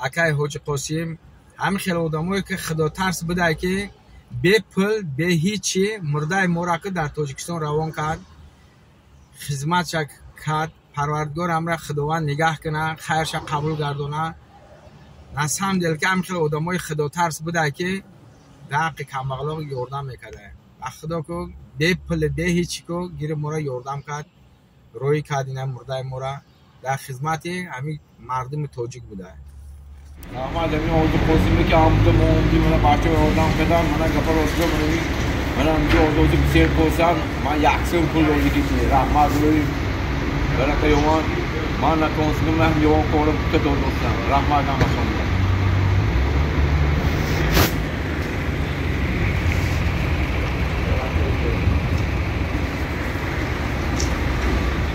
Акай Ҳоҷи Қосим ҳамин хел одамое ки худотарс будай, ки бе пул, бе ҳичи мурдаи моро ки дар Тоҷикистон равон кард, хизматша кард. Парвардигор ҳамра Худованд нигаҳ куна, хайрша қабул гардона. На самом деле ки ҳамин хел одамои худотарс будай, ки дар ҳаққи камбағалон ёрдам мекарда. Ба Худо ку бе пул, бе ҳичи ку гири моро ёрдам кард, роҳӣ кард. Ина мурдаи моро дар хизмати ҳамин мардуми тоҷик буда. Раҳмат ҳамин Ҳоҷи Қосиме ки ҳамда мо омдим, мана бачаҳо ёрдам кардам. Мана гапа ростига, мана инҷо озоди бисер косан, ман як сум пул додигим. Раҳмат рӯи барака ёмон, ман натонистам, ҳам ёвон корам кута додостам. Раҳмат ҳамашонга.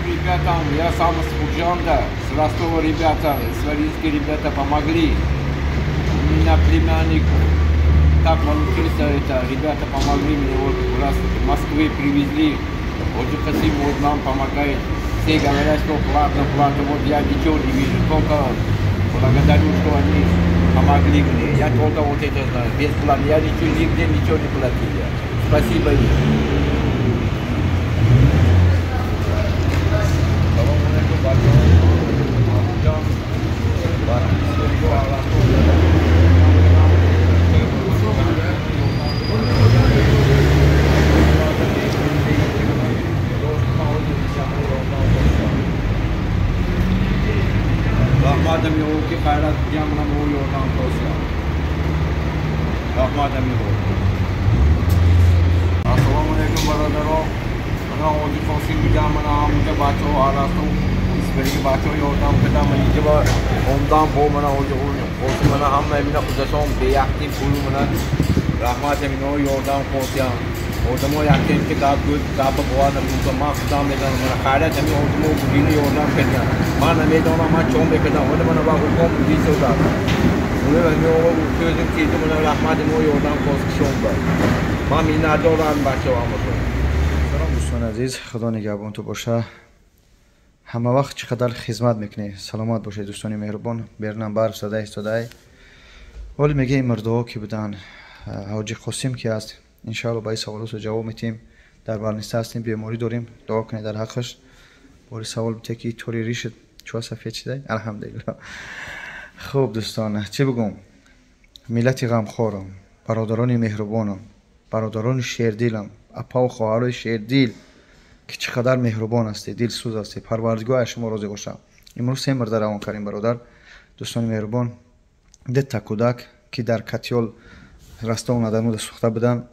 Ребятам, я сам с Худжанда, с Ростова ребята, сваринские ребята помогли. У меня племянник так получился, это ребята помогли мне, вот раз в Москвы привезли. Ходжи Касим вот нам помогает. Все говорят, что платно, платно, вот я ничего не вижу, только благодарю, что они помогли мне. Я только вот это знаю, бесплатно, я ничего, нигде ничего не платил. Спасибо им. Ассалому алайкум, бародаро. Мана Ҳоҷи Қосим будам, мана ҳамунҷа бачаҳо арасту исфариги бачаҳо ёрдам кардам. Ман инҷа омдам бо мана Ҳоҷи Қосим, мана ҳама мина худашон беяхти пул, мана раҳмат ҳамино ёрдам косиям. Одамо якем ки гап гӯд, гапа бовар накунам, ман худам медонам. Мана хайрат ҳамин одамо будини ёрдам кардам. Ман намедонам ман чон мекардам. Вале мана ба ҳукм дисодам. Сөзім тиді, мына раҳмат мо ёрдам кос кишон ба. Ман миннатдорам бачаҳо ҳамашон. Салом, дӯстони азиз, Худо нигаҳбонту боша. Ҳама вақт чӣ қадар хизмат мекунӣ, саломат бошед, дӯстони меҳрубон. Берунам барф зада истодай. Вале мега ин мурдаҳо ки буданд, Ҳоҷи Қосим ки аст, иншаалло ба ин саволотро ҷавоб метиҳем. Дар больница ҳастем, беморӣ дорем, дуо кунед дар ҳаққаш. Бори савол бите ки тори ришид чӯа сафед шидай, алҳамдулилло. Хуб, дӯстон, чӣ бигӯм? Миллати ғамхорам, бародарони меҳрубонам, бародарони шердилам, апаву хоҳарои шердил, ки чӣ қадар меҳрубон ҳастед, дилсӯз ҳастед, Парвардигор аз шумо розӣ бошад. Имрӯз се мурда равон кардем, бародар, дӯстони меҳрубон. Дета кӯдак, ки дар Катёл Ростов на Дону сӯхта буданд,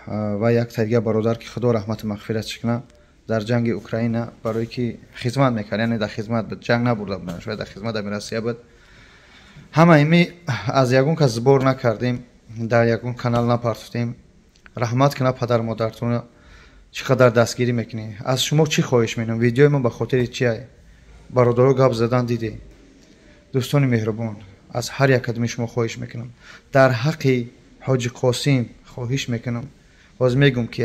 ва як дига бародар, ки Худо раҳмату мағфиратш кунад, дар ҷанги Украина барое ки хизмат мекард, яъне дар хизмат буд, ҷанг набурда буданд, шояд дар хизмат дар Россия буд. Ҳама ими аз ягон кас сбор накардем, дар ягон канал напартофтем. Раҳмат кунад падару модаратона, чӣ қадар дастгирӣ мекунӣ. Аз шумо чӣ хоҳиш менам? Видеои мо ба хотири чия? Бародаро гап задан, дидӣ. Дӯстони меҳрубон, аз ҳар як кадоми шумо хоҳиш мекунам, дар ҳаққи Ҳоҷи Қосим хоҳиш мекунам, боз мегӯм ки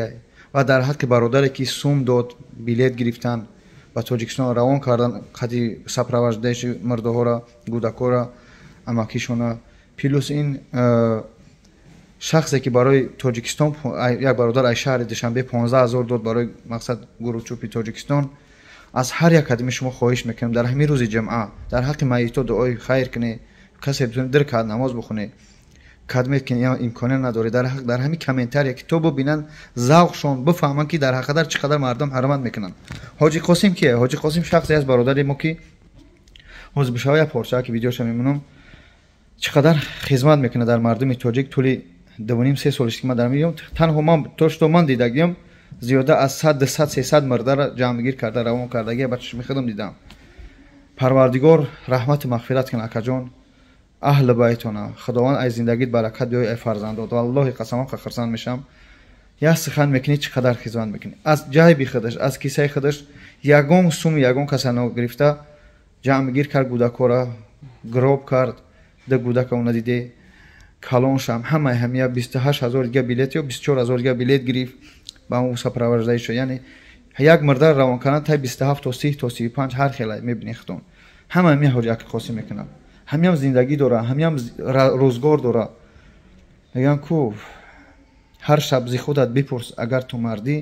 ва дар ҳаққи бародаре ки сум дод, билет гирифтан, ба Тоҷикистон равон кардан, қади сопровождающий мурдаҳоро, гӯдакҳоро, амакишона, плюс ин шахсе ки барои Тоҷикистон, як бародар аз шаҳри Душанбе 15 000 дод барои мақсад гурӯҳчӯпи Тоҷикистон. Аз ҳар як кадоми шумо хоҳиш мекунам, дар ҳамин рӯзи ҷамъа дар ҳаққи майито дуои хайр кунед. Касе дир кард, намоз бихонед, кадмет ки имконият надоред, дар ҳамин комментария ки то бибинанд, завқшон бифаҳманд, ки дар ҳаққадар чӣ қадар мардум ҳурмат мекунанд. Ҳоҷи Қосим кие? Ҳоҷи Қосим шахсе аст, бародари мо, ки ҳозир бишава як порча ки видеоша мемонам, чӣ қадар хизмат мекунад дар мардуми тоҷик. Тӯли 2,5-3 солиш ки ман дар меём, танҳо ман то что ман дидагиям, зиёда аз 100, 200, 300 мурдаро ҷамъгир карда равон кардагия, ба чашми худам дидам. Парвардигор раҳмату мағфират кунад, акаҷон, аҳли байтона. Худованд ай зиндагит баракат биёй, ай фарзандот. Валлоҳи қасамон, хурсанд мешавам. Як сухан мекунӣ, чӣ қадар хизмат мекунӣ. Аз ҷайби худаш, аз кисаи худаш ягон суми ягон каса нагирифта ҷамъгир кард, гӯдакҳоро гроб кард. Ду гӯдака она диде, калоншам ҳамаи ҳамия 28 000 дига билет ё 24 000 дига билет гирифт ба он сопровождающий. Яъне як мурдар равон кардан тай 27 то 30 то 35 ҳар хела мебинӣ худон. Ҳама ҳамин ҳоҷи аки Қосим мекунад. Ҳамиам зиндагӣ дора, ҳамиам рӯзгор дора. Мегӯянд ку ҳар шаб зи худат бипурс, агар ту мардӣ,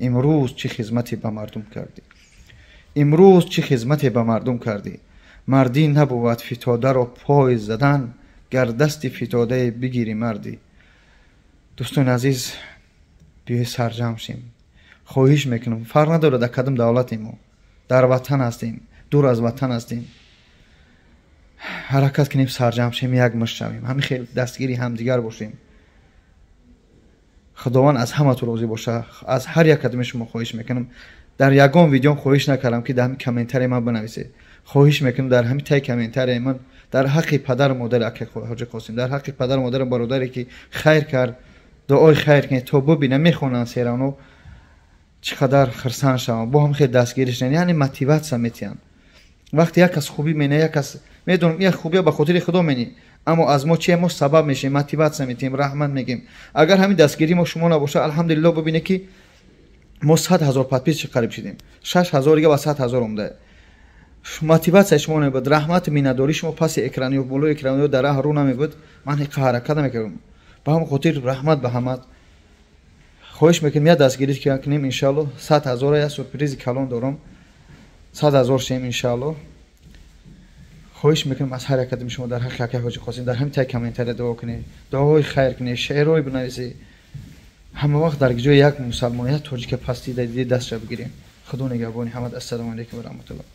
имрӯз чӣ хизмате ба мардум кардӣ? Имрӯз чӣ хизмате ба мардум кардӣ? Мардӣ набувад фитодаро пой задан, гар дасти фитодае бигирӣ мардӣ. Дӯстони азиз, биёед сарҷамъ шем. Хоҳиш мекунам, фарқ надорад дар кадом давлате мо, дар ватан ҳастем, дур аз ватан ҳастем, ҳаракат кунем, сарҷамъ шем, як мушт шавем, ҳамин хел дастгири ҳамдигар бошем. Худованд аз ҳаматон розӣ боша. Аз ҳар як кадоми шумо хоҳиш мекунам, дар ягон видеом хоҳиш накардам, ки дар ҳамин комментарии ман бинависед. Хоҳиш мекунам, дар ҳамин таи комментарияи ман дар ҳаққи падару модари аки ҳоҷи Қосим, дар ҳаққи падару модари бародаре ки хайр кард, дуои хайр кунед, то бубинам, мехонанд серано, чӣ қадар хирсанд шавам, бо ҳам хел дастгирӣ шаванд, яъне мотиватсия метиҳанд. Вақте як кас хубӣ мене, як кас медонам, як хубия ба хотири Худо менӣ, аммо аз мо чи, мо сабаб мешавем, мотиватсия метиҳем, раҳмат мегӯем. Агар ҳамин дастгирии мо шумо набошад, алҳамдулилло, бубинед, ки мо 100 000 подписчик қариб шидем, 6000 дига ба 100 000 омда. Мотиватсияи шумо намебуд, раҳмату миннатдории шумо паси экран ё болои экран ё дар раҳ рӯ намебуд, ман ҳеқа ҳаракат намекардам. Ба ҳамон хотир раҳмат ба ҳамат. Хоҳиш мекунем, як дастгирӣ кунем, иншаалло 100 000-а як сюрпризи калон дорам, 100 000 шем, иншаалло. Хоҳиш мекунам аз ҳар як кадоми шумо, дар ҳаққи акаи ҳоҷи Қосим дар ҳамин таи комментария дуо кунед, дуоҳои хайр кунед, шеърҳое бинависед. Ҳама вақт дар ҷои як мусалмон, як тоҷика пастида диди, дастша бигирем. Худо нигаҳбони ҳамад. Ассалому алайкум ва раҳматуллоҳ.